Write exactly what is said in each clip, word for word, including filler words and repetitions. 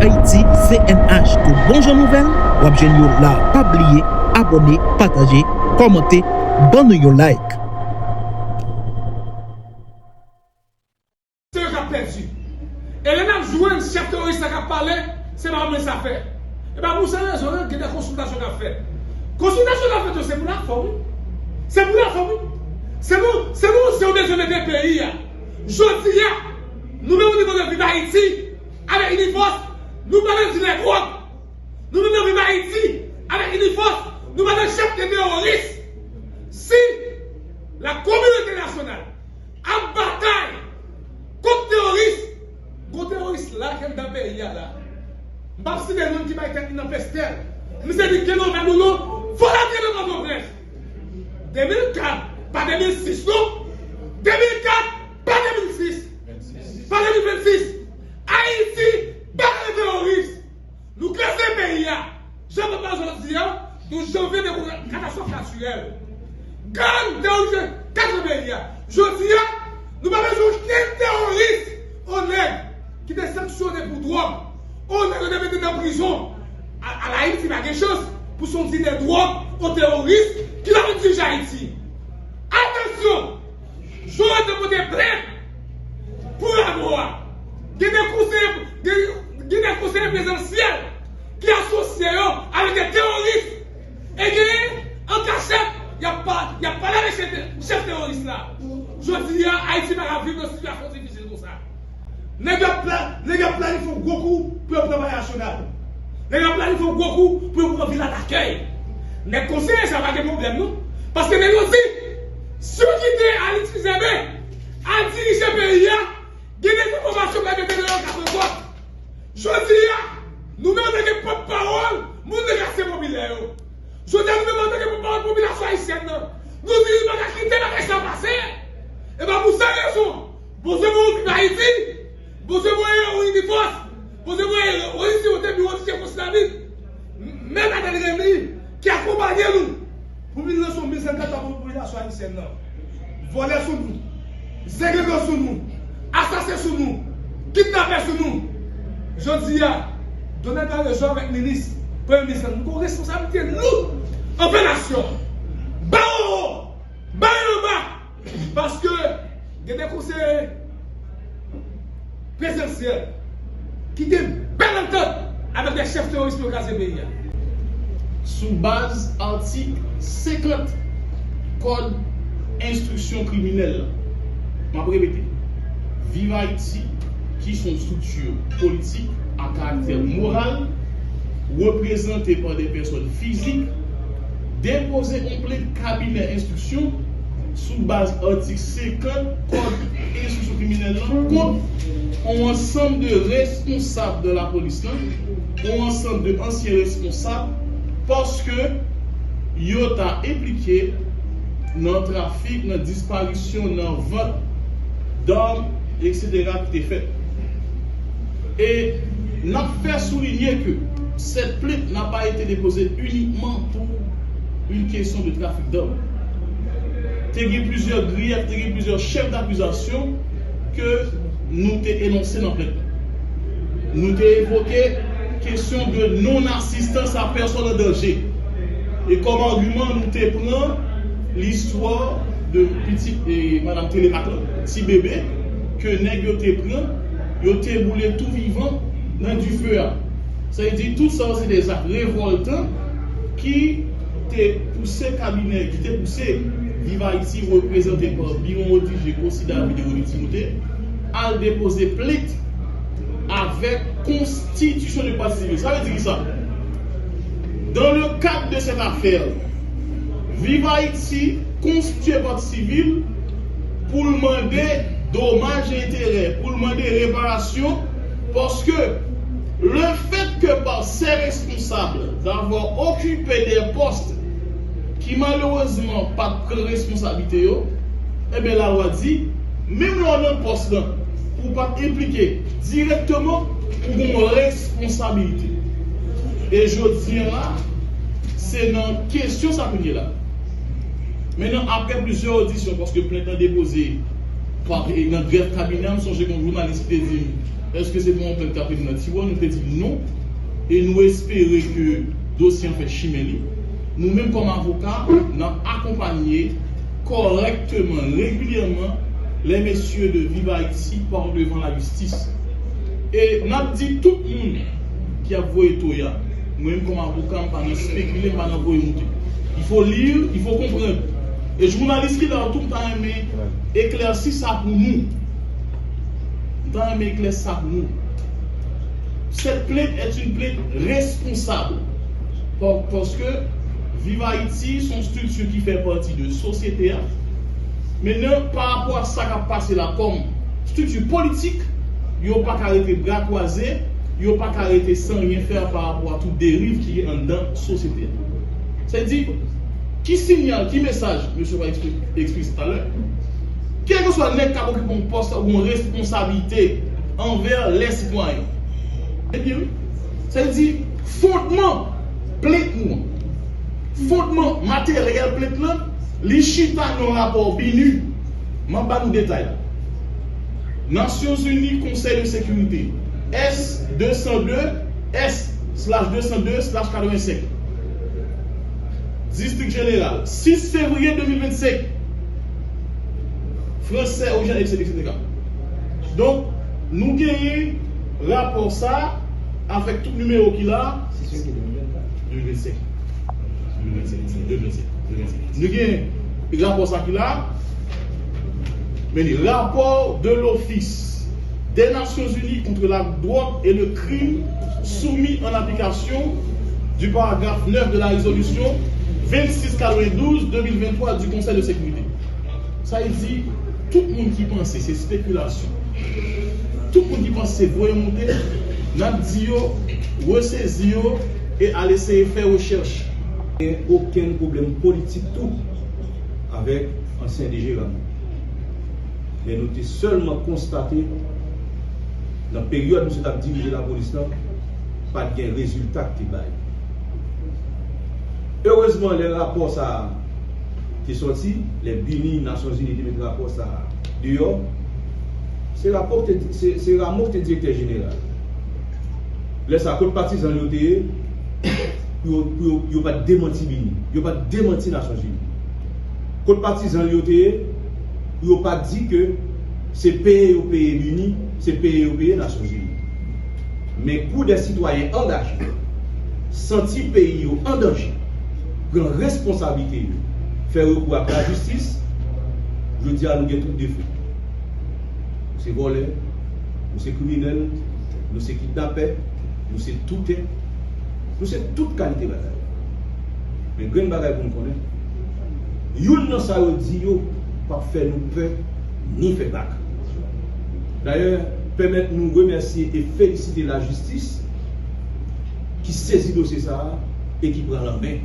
Ayiti C N H, tout bon jan nouvèl, w ap jwenn yo la. Pa bliye abòne, pataje, kòmante, ban nou yon like. Se yo k ap pèdi. E lè n ap jwenn chèf teworis la k ap pale, se pa mwen sa fè. E pa pou sa rezon an, gen de konsiltasyon k ap fèt. Konsiltasyon k ap fèt yo, se pou lafòm, wi. Se pou lafòm, wi. Se pou, se pou se yo bezwen mete peyi a. Jodi a, nou menm o nivo de Viv Ayiti, avèk Inifòs, nou pale di nèg wòk. Nou menm nan Viv Ayiti, avèk Inifòs, nou pale chèf de teworis. Si la kominote entènasyonal ap batay kont teworis, gon teworis la ki anndan peyi a la. M p ap site non ki bay tèt li nan pestèl. Misye di ke nou fè nou non, fò la vye nan Pòtoprens. De mil kat, pa de mil sis non. De mil kat, pa de mil sis. Pa de mil vennsis. Ayiti pa de teworis. Nou kraze peyi a. Jan papa jodi a, nou janvye de katastwòf natirèl. Gang te oblije kraze peyi a. Jodi a, nou pa bezwen okenn teworis, on nèg ki te sanksyone pou dwòg, on nèg yo te mete nan prizon. A, a Ayiti pa gen chans pou se yon dilè dwòg, on teworis ki ta vin dirije Ayiti. Atansyon! Jovenel te pote plent pou rapò a. Gen de konseye, gen, gen de konseye prezidansyèl ki asosye yo avèk de teworis. E genyen an kachèt, y ap pa, y ap pale avèk chèf, chèf teworis la. Jodi a, Ayiti pa ka viv nan sitiyasyon difisil konsa. Nèg yo ap pla-, nèg yo ap planifye yon gwo kou pou yo pran Palè Nasyonal. Nèg yo ap planifye yon gwo kou pou yo pran Vila Dakèy. Nèg konseye sa pa gen pwoblèm non. Paske nèg yo di, si yo kite Alix Fils-Aimé al dirije peyi a, gen de enfòmasyon k ap mete nan yo k ap rekòt. Jodi a, nou menm antanke pòtpawòl moun nan katye popilè yo. Jodi a, nou menm antanke pòtpawòl popilasyon ayisyèn nan, nou di nou pa ka kite bagay sa pase. E pa pou sa rezon, Bondye voye w Viv Ayiti, Bondye voye w Inifòs, Bondye voye w Inifòs, Bondye voye w Inifòs, Bondye voye w Inifòs, men Adèl Remy ki akonpaye nou pou vin lanse yon mizèdkata kont popilasyon ayisyèn nan. Vòlè sou nou, zenglendo sou nou, asasen sou nou, kidnapè sou nou. Jodi a, Donald Barezo avèk minis, premye minis lan, nou gen yon responsablite lou anvè nasyon. Ba yo wo, ba yo anba, paske gen de konseye prezidansyèl ki gen bèl antant avèk de chèf teworis pou yo kraze peyi a. Sou baz atik senkant Kòd Enstriksyon Kriminèl la, m ap repete, Viv Ayiti, ki se yon estrikti politik a karaktè moral, reprezante pa de pèsòn fizik, depoze yon plent kabinè enstriksyon sou baz atik senkant Kòd Enstriksyon Kriminèl lan kont yon ansanm de responsab de lapolis lan, yon ansanm de ansyen responsab, paske yo ta enplike nan trafik, nan disparisyon, nan vant dam, etsetera ki te fèt. E n ap fè soulinye ke cette plainte n'a pas été déposée uniquement pour une question de trafic d'armes. Te gen plizyè griyèf, te gen plizyè chèf dakizasyon ke nou te enonse nan plent lan. Nou te evoke kesyon de non-assistance à personne en danger. E kòm agiman, nou te pran listwa de pitit e madanm Telemaque lan, ti bebe, ke nèg yo te pran, yo te boule tou vivan nan dife a. Sa vle di, tout sa yo se de zak revòltan ki te pouse kabinè, ki te pouse Viv Ayiti, reprezante pa Biron Rodrigues, Jeko, Sida, Vidéo, Timote, al depoze plent avèk konstitisyon de pati sivil. Sa vle di kisa? Dans le cadre de cette affaire, Viv Ayiti konstitye pati sivil pou l mande domaj enterè, pou l mande reparasyon, paske le fait que par ces responsables d'avoir occupé des postes ki malerezman pa t pran responsablite yo, ebyen lalwa di, menm lè w nan pòs lan, pou w pa t enplike dirèkteman, ou gen yon responsabilite. E jodi a la, se nan kesyon sa ke n ye la. Mentnan, apre plizyè odisyon, paske plent lan depoze pa, e nan grèf kabinè, m sonje gen yon jounalis ki te di m, Èske se pou yon plent k ap rete nan tiwa? Nou te di non. E nou espere ke dosye an fè chimen li. Nou menm kòm avoka, n ap akonpanye kòrèkteman, regilyèman, les messieurs de Vive Haïti partent devant la justice. E n ap di tout moun ki ap voye toya, mwen menm kòm avoka, m pa nan spekile, m pa nan voye moute. Il faut lire, il faut comprendre. E jounalis ki la yo tou, m ta renmen eklèsi sa pou nou. M ta renmen eklèsi sa pou nou. Cette plainte est une plainte responsable. Pa-, paske Vive Haïti se yon estrikti ki fè pati de sosyete a. Mentnan, pa rapò a sa k ap pase la kòm estrikti politik, yo pa ka rete bra kwaze, yo pa ka rete san ryen fè pa rapò a tout deriv ki anndan sosyete a. Sa vle di, ki sinyal, ki mesaj mesye va ekspli-, eksplike talè? Kèlkeswa nèg k ap okipe yon pòs oubyen yon responsablite anvè lè sitwayen. Ebyen wi. Sa vle di, fondman plent nou an, fondman materyèl plent lan, li chita nan rapò BINUH. M ap ba nou detay la. Nasyonzini, Konsèy de Sekirite, S de san de, S slash de san de slash katrevensenk. Distrik Jeneral, sis fevriye de mil vennsenk. Fransè, orijinal, et cetera, et cetera. Donk, nou genyen rapò sa avèk tout nimewo ki la. De mil vennsenk. De mil vennsenk. Nou gen rapò sa ki la. Men li, rapport de l'Office des Nations Unies contre la drogue et le crime soumis en application du paragraphe neuf de la résolution vingt-six quatre-vingt-douze deux mille vingt-trois du Conseil de sécurité. Sa vle di, tout moun ki panse se spekilasyon, tout moun ki panse se voye moute, n ap di yo, resezi yo e al eseye fè rechèch. Gen okenn pwoblèm politik tou avèk ansyen D G Rameau. Men nou te sèlman konstate, nan peryòd misye t ap dirije lapolis lan, pa t gen rezilta ki te bay. Erezman, lè rapò sa a te sòti, lè BINUH, Nasyonzini te met rapò sa a deyò, se rapò ki te, se, se Rameau ki te direktè jeneral. Lè sa a, kot patizan l yo te ye pou yo, pou yo, yo pa t demanti BINUH, yo pa t demanti Nasyonzini? Kot patizan l yo te ye pou yo pa t di ke se peye yo peye BINUH, se peye yo peye Nasyonzini? Men kou dè sitwayen angaje santi peyi yo an danje, pran responsablite yo, fè rekou ak lajistis, jodi a nou gen tout defo. Nou se vòlè, nou se kriminèl, nou se kidnapè, nou se toutè, nou se tout kalite bagay. Men grenn bagay pou n konnen, youn nan sa yo di yo p ap fè nou pè ni fè bak. Dayè, pèmèt nou remèsye e felisite lajistis ki sezi dosye sa a e ki pran l an men.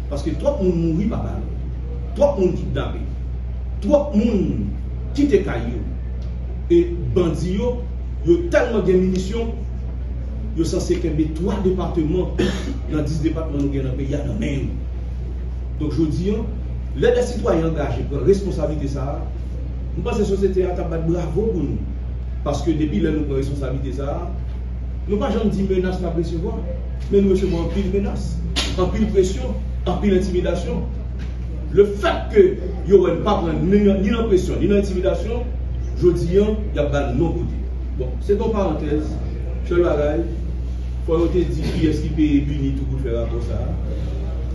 Paske twòp moun mouri pa bal, twòp moun kidnape, twòp moun kite kay yo. E bandi yo, yo tèlman gen minisyon, yo sanse kenbe twa depatman nan dis depatman nou gen nan peyi a nan men yo. Donk, jodi a, lè de sitwayen angaje pran responsablite sa a, m panse sosyete a t ap bat bravo pou nou. Paske depi lè nou pran responsablite sa a, nou pa janm di menas n ap resevwa, men nou resevwa anpil menas, anpil presyon, anpil entimidasyon. Lefètke yo wè n pa pran ni, ni nan presyon, ni nan entimidasyon, jodi a, y ap ba n non kote. Bon, se te yon parantèz, sèl bagay, fò yo te di kiyès ki peye BINUH tou pou fè rapò sa a.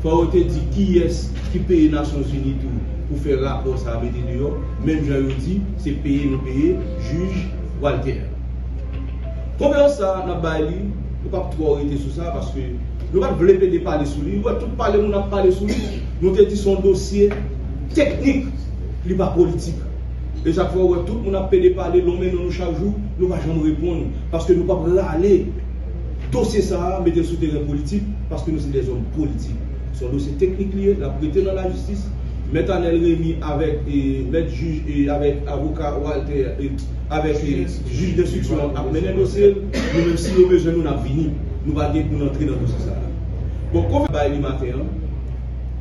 Fò yo te di kiyès ki peye Nasyonzini tou pou fè rapò sa a mete deyò, menm jan yo di se peye nou peye jij Walter. Konferans sa a, n ap bay li, nou p ap twò rete sou sa, paske nou pa t vle pede pale sou li. Ou wè, tout pale moun ap pale sou li, nou te di se yon dosye teknik, li pa politik. E sa k fè w wè tout moun ap pede pale, lonmen non nou chak jou, nou pa janm reponn, paske nou p ap rale dosye sa a, mete l sou teren politik, paske nou se dèzòm politik. Se yon dosye teknik li ye, l ap rete nan lajistis. Mèt Anèl Remy avèk, e, mèt jij, e, avèk avoka Walter, e, avèk, e, jij denstriksyon an ap mennen dosye l. Nou menm, si yo bezwen nou, n ap vini. Nou pa gen pou n antre nan dosye sa a. Bon, konfè bay li maten an,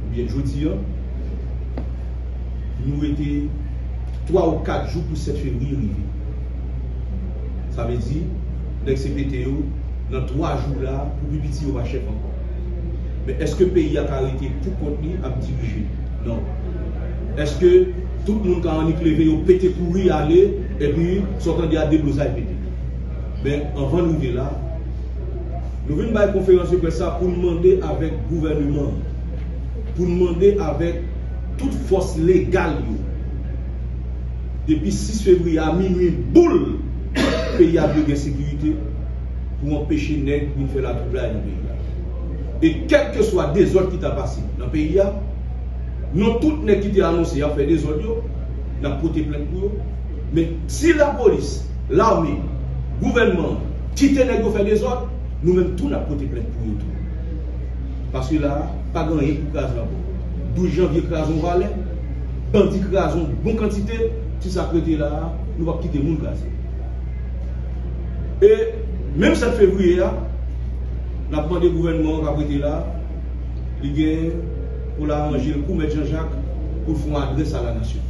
oubyen jodi a, nou rete twa ou kat jou pou sèt fevriye rive. Sa vle di, nèg C P T yo, nan twa jou la, pou pi piti yo pa chèf ankò. Men èske peyi a ka rete pou kont li ap dirije? Non. Èske tout moun ka annik leve, yo pete kouri ale, epi sa w tande a deblozay pete? Men anvan n rive la, nou vin bay konferans de près sa pou n mande avèk gouvènman an, pou n mande avèk tout fòs legal yo, depi sis fevriye a minui boul, peyi a dwe gen sekirite pou anpeche nèg vin fè latwoublay nan peyi a. E kèlkeswa dezòd ki ta pase nan peyi a, non tout nèg ki te anonse y ap fè dezòd yo, n ap pote plent pou yo. Men si lapolis, lame, gouvènman an kite nèg yo fè dezòd, nou menm tou n ap pote plent pou yo tou. Paske la a, pa gen anyen pou kraze ankò. Douz janvye kraze yon valè, bandi kraze yon bon kantite, ti sa k rete la a, nou p ap kite moun kraze. E menm sèt fevriye a, n ap mande gouvènman an k ap rete la a, li gen pou l aranje l kou Mèt Jan Jak pou l fè yon adrès a lanasyon.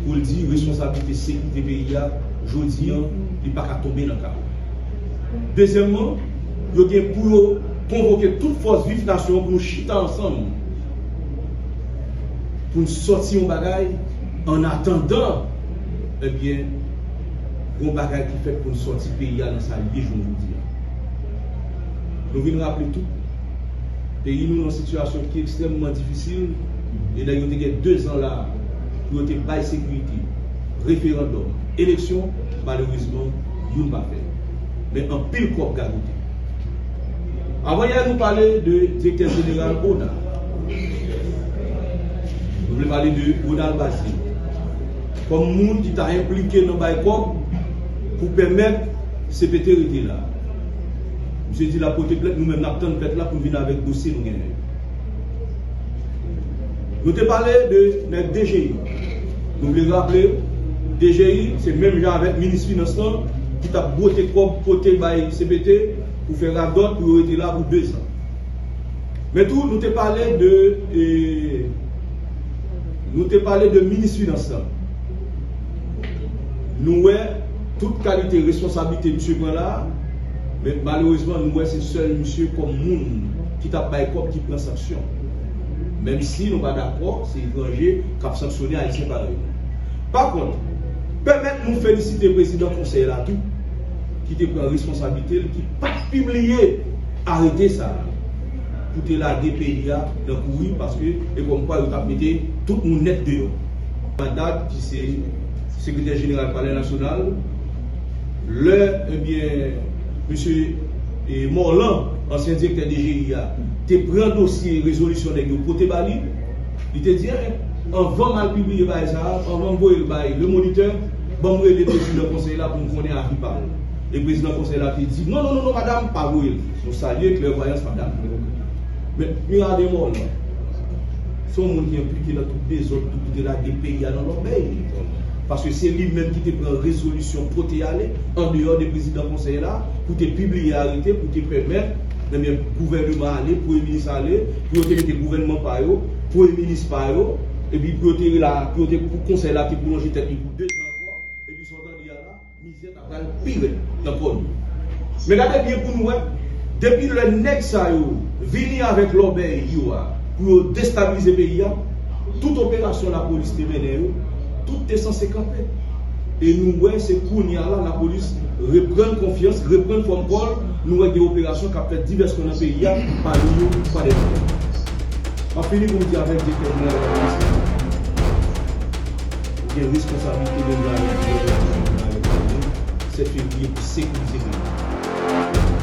Pou l di responsablite sekirite peyi a, jodi a, li pa ka tonbe nan kawo. Dezyèmman, yo gen pou yo konvoke tout fòs viv nasyon an pou nou chita ansanm, pou n sòti yon bagay, an atandan, ebyen, yon bagay ki fèt pou n sòti peyi a nan sa l ye jounen jodi a. Nou vin raple tou, peyi nou nan sitiyasyon ki ekstrèmman difisil, e nèg yo te gen dezan la a pou yo te bay sekirite, referandòm, eleksyon, malerezman, youn pa fèt. Men anpil kòb gagote. Avanyè nou pale de direktè jeneral ona. Nou vle pale de Ronald Bazile. Kòm moun ki ta enplike nan bay kòb pou pèmèt C P T rete la. Misye di l ap pote plent, nou menm n ap tann plent la pou n vin avèk dosye nou genyen. Nou te pale de nèg D G I. Nou vle raple, D G I, se menm jan avèk minis finans lan, ki t ap bwote kòb pote bay C P T pou fè radòt pou yo rete la pou dezan. Men tou, nou te pale de, e, nou te pale de minis finans lan. Nou wè tout kalite responsablite misye pran la a, men malerezman, nou wè se sèl misye kòm moun ki t ap bay kòb ki pran sanksyon. Menm si nou pa dakò, se etranje k ap sanksyone Ayisyen parèy nou. Pa kont, pèmèt nou felisite prezidan konsèy la tou, ki te pran responsablite l, ki pa t pibliye arete sa a, pou te lage peyi a nan kouri, paske e kòmkwa yo t ap mete tout moun nèt deyò. Haddad, ki se sekretè jeneral Palè Nasyonal, lè, ebyen, mesye, e, Morlan, ansyen direktè D G I a, te pran dosye rezolisyon nèg yo pote ba li, li te di, en, anvan m al pibliye bagay sa a, anvan m voye l bay Le Moniteur, ban m rele prezidan konsèy la pou m konnen avi pa l. E prezidan konsèy la te di, non, non, non, non, madanm, pa voye l. Nou salye klèvwayans madanm. Men, Mirade Morlan, se yon moun ki enplike nan tout dezòd, tout, ki te lage peyi a nan lòbèy. Paske se li menm ki te pran rezolisyon pote ale, andeyò de prezidan konsèy la, pou te pibliye arete, pou te pèmèt, ebyen, gouvèneman ale, premye minis ale, pou yo te mete gouvènman pa yo, premye minis pa yo, epi pou yo te la, pou yo te, pou konsèy la te pwolonje tèt li pou dezan ankò, epi sa w tande a la, mizè ta pral pi rèd nan kò nou. Men gade byen pou nou wè, depi lè nèg sa yo vini avèk lòbèy yo a pou yo destabilize peyi a, tout operasyon lapolis te mennen yo, tout te sanse kanpe. E nou wè se kounye a la lapolis reprann konfyans, reprann fòm pa l, nou wè gen operasyon k ap fèt divès kwen nan peyi a, pami yo Kwadèboukè. M ap fini pou m di avèk direktè jeneral lapolis la, ou gen responsablite menm jan avèk gouvènman, menm jan avèk lame, sèt fevriye pou sekirize peyi a.